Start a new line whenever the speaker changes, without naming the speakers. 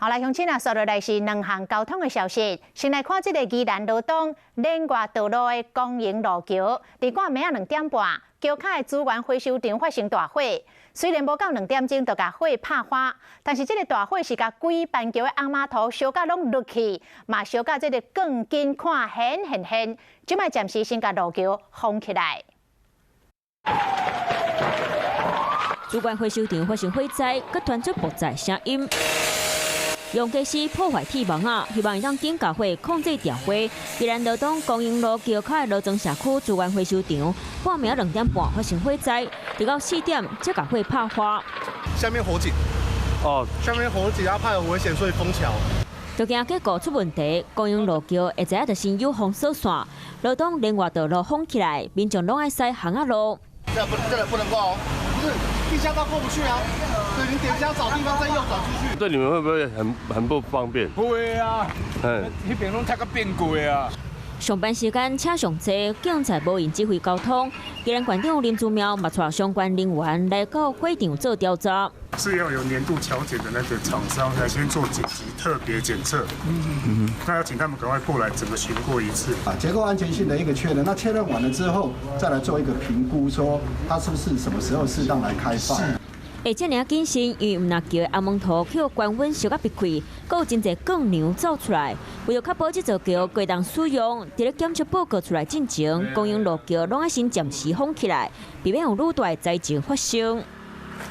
好來，鄉親啊，紲落來是兩項交通的消息。先來看這个宜蘭羅東連外道路的光榮路橋，佇半暝仔2點半，橋跤的資源回收場發生大火。雖然無到2點鐘就共火拍花，但是這个大火是共規板橋的紅麻塗燒甲攏綠去，嘛燒甲這个鋼筋看現現現。這擺暫時先共路橋封起來。
資源回收場發生火災，閣傳出爆炸聲音。用家私破壞鐵網仔，希望會當緊共火控制著火。宜蘭羅東光榮路橋跤的羅莊社區資源回收場，半暝2點半發生火災，直到4點才共火拍花。
下面火警，哦，下面火警，啊怕有危險，所以封橋。
就驚結構出問題，光榮路橋會知影就先有封鎖線，羅東連外道路封起來，民眾攏愛駛巷仔路。
這不這不能過哦，不是地下道過不去啊。對，你等一下找地方再右轉出去。
對你們會不會很不方便？
會啊，嗯，彼邊攏塞甲變過啊。
上班時間車上濟，警察無閒指揮交通。宜蘭縣長林姿妙嘛帶相關人員來到火場做調查。
是要有年度橋檢的那個廠商來先做緊急特別檢測。嗯，那要請他們趕快過來，整個巡過一次。
啊，結構安全性的一個確認，那確認完了之後，再來做一個評估，說它是不是什麼時候適當來開放。
會遮爾謹慎，因為毋但橋的紅毛塗去予高溫燒甲白開，閣有真濟鋼娘走出來。為著確保這座橋過當使用，佇咧檢測報告出來進前，光榮路橋攏愛先暫時封起來，避免有愈大的災情發生。